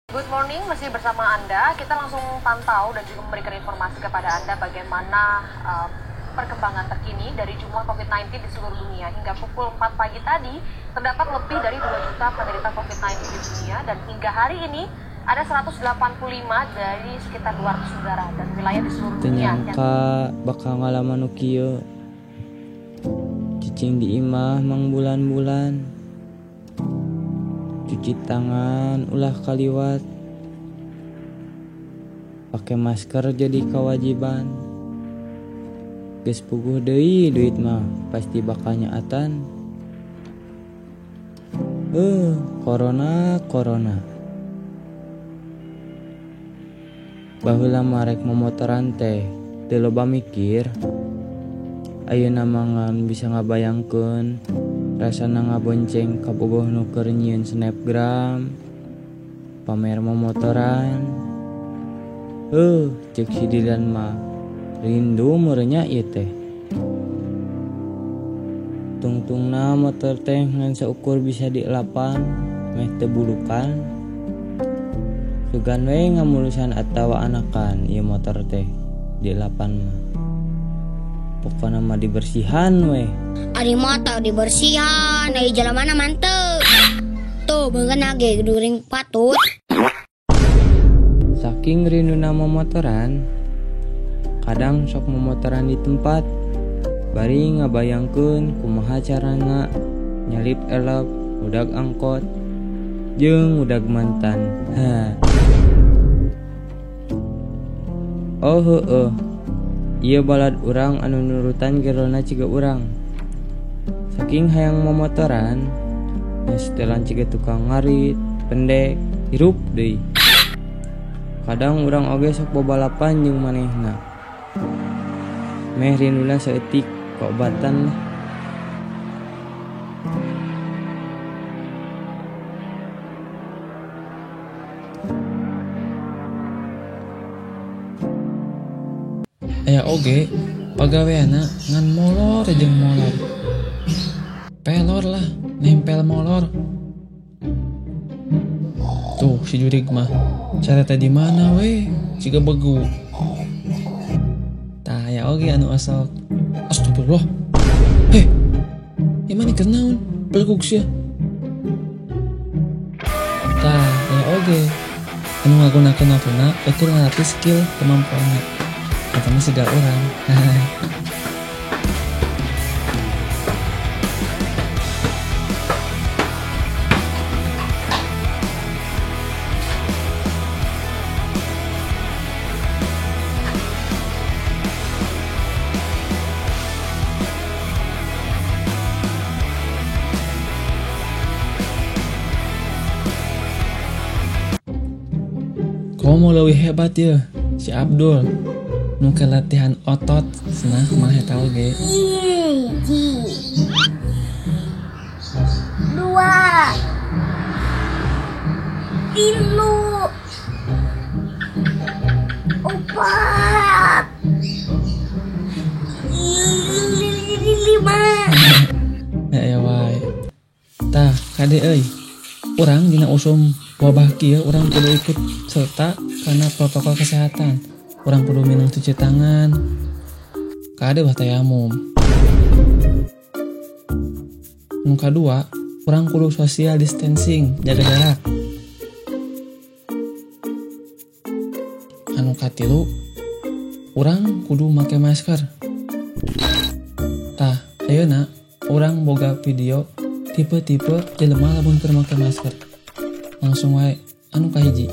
Good morning, masih bersama Anda. Kita langsung pantau dan juga memberikan informasi kepada Anda bagaimana perkembangan terkini dari jumlah COVID-19 di seluruh dunia. Hingga pukul 4 pagi tadi, terdapat lebih dari 2 juta penderita COVID-19 di dunia dan hingga hari ini ada 185 dari sekitar 200 negara dan wilayah di seluruh Teu dunia. Nyangka bakal ngalaman nu kieu. Cicing di imah mangbulan-bulan. Cuci tangan ulah kaliwat. Pake masker jadi kewajiban. Geus puguh deui duit mah pasti bakal nyaatan. Corona corona. Baheula mah rek momotoran teh teu loba mikir. Ayeuna mah ngan bisa ngabayangkeun rasana ngabonceng kabogoh nu keur nyieun snapgram, pamer momotoran. Ceuk si Dilan mah rindu meureun nya ieu teh. Tungtungna motor teh ngan saukur bisa dielapan meh teu bulukan. Sugan we ngamulusan atawa anakan ieu motor teh dielapan mah. Pokona mah dibersihan we. Ari motor dibersihan, ari jalan mana mantep. Tuh beungeun ge during patut. Saking rinduna momotoran, kadang sok momotoran di tempat bari ngabayangkeun kumaha carana nyalip elep, udag angkot, jeung udag mantan. Ha. Oh heueuh. Ieu balad urang anu nurutan gerona ciga urang. Saking hayang momotoran, setelan ciga tukang ngarit, pendek, hirup deui. Kadang urang oge sok babalapan jeung manehna. Meh rinduna saeutik kaobatan lah. Aya oge pagaweana ngan molor jeung molor. Pelor lah, nempel molor. Tuh si jurig mah carita di mana we siga begu. Tah aya oge anu osok. Astagfirullah. Heh. Ieu mah keur naon? Belegug sia. Tah aya oge anu ngagunakeun waktuna keur ngalatih skill kemampuanna. Eta mah siga urang. Komo leuwih hebat yeuh si Abdul. Nu keur latihan otot cenah mah eta oge. 1, 2, 3, 4, 5. Ya wae. Tah kade euy. Urang dina usum wabah kieu urang kudu ikut serta kana protokol kesehatan. Urang kudu minum cuci tangan. Kade bah tayamum. Nu kadua, urang kudu social distancing, jaga jarak. Anu katilu, urang kudu make masker. Tah, ayeuna urang boga video tipe-tipe jelema lamun keur make masker. Langsung wae anu kahiji.